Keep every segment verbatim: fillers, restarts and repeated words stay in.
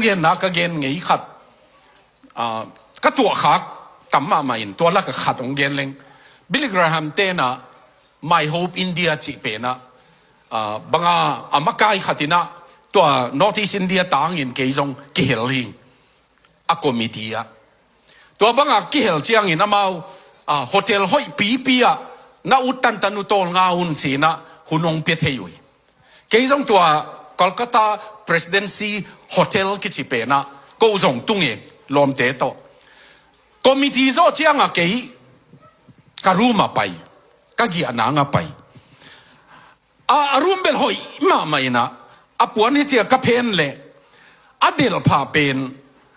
genna ka gen ngei khat, ah, ka tuahkhak tam mahmah in tua lak a khat hong gen leng. Billy Graham tenah My Hope India cih penah, ah, banga a makai khatinah tua North East India tangin kei zong kihel hi a committee ah. Tua banga kihel ciangin amau, ah, hotel hoih pipi ah na ut tantan uh tawlnga un cinah hun hong pia thei uh hi. Kei zong tua Kolkata Presidency Hotel kici penah ko zong tung e, lawmte tawh. Committee zawh ciangah kei ka room ah pai, ka giahna ngah pai. A, a room bel hoih mahmah inah, a puan hi cia ka phen leh a delhphah pen,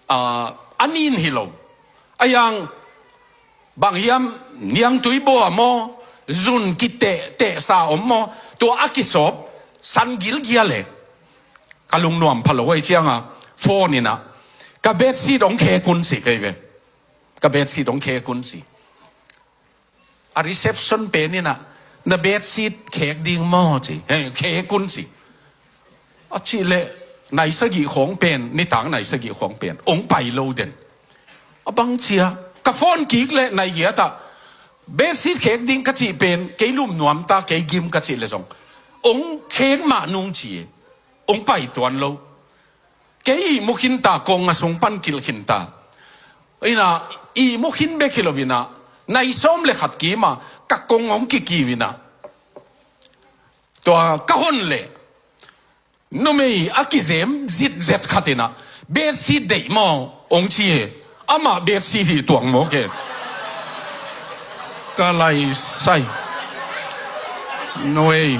ah, a nin hi lo. A yang bang hiam, niangtui baw maw, zun kiteh tehsa om maw, tua a kisawp san gilgia le ka lungnuam pha lo ahi cianga phone inah ka bedsheet hong khek un ci kei ve. Ka bedsheet hong khek un ci. A reception pen inah na bedsheet khek ding maw ci. He, khek un ci. A cih leh nai sagih khawng pen, nitak nai sagih khawng pen hong pai lo den. A bang cia ka phone kik leh nai giatah bedsheet khek ding ka cih pen kei lum nuam ta, kei gim ka cih leh zong hong khek mah nung ci e. Hong pai tuan lo. Kei ihmu khin ta, kong a sung pan kilh khin ta. Inah ihmu khin bek hi lo inah nai sawm le khat kima ka kong hong kikiu inah tua ka hon leh numei a kizem zitzet khat inah bedsheet deih maw hong ci e. Amah bedsheet hih tuak maw ke. Ka lai sai. Nuei.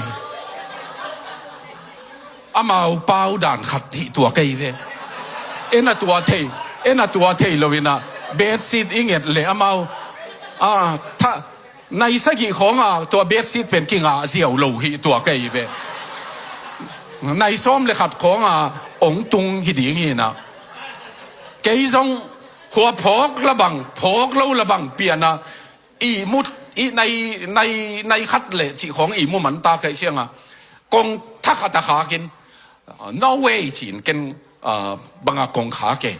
Amau pau dan khat hih tuak ei ve. En a tua thei, en a tua thei lo inah bedsheet i nget leh amau, a, tha, nai sagih khawnga tua bedsheet pen kingah ziau lo hih tuak ei ve. Nai sawm le khat khawnga hong tung hi ding hi inah. Kei zong khua phawk la bang, phawk lo la bang pianah ihmu, i nai, nai, nai khat le cih khawng ihmu man ta kaih cianga kong thakhat a khakin, ah, no way ci-in ken, ah, banga kong khak e.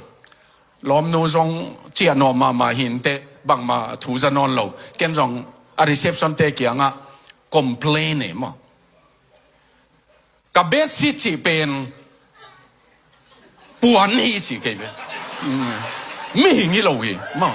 Lawmnu zong ciah nawh mahmah hi inteh bangmah thu za nawn lo. Ken zong a reception te kiangah complain e maw. Ka bedsheet cih pen puan hi ci kei ve. Mm. Mihing hi lo hi maw.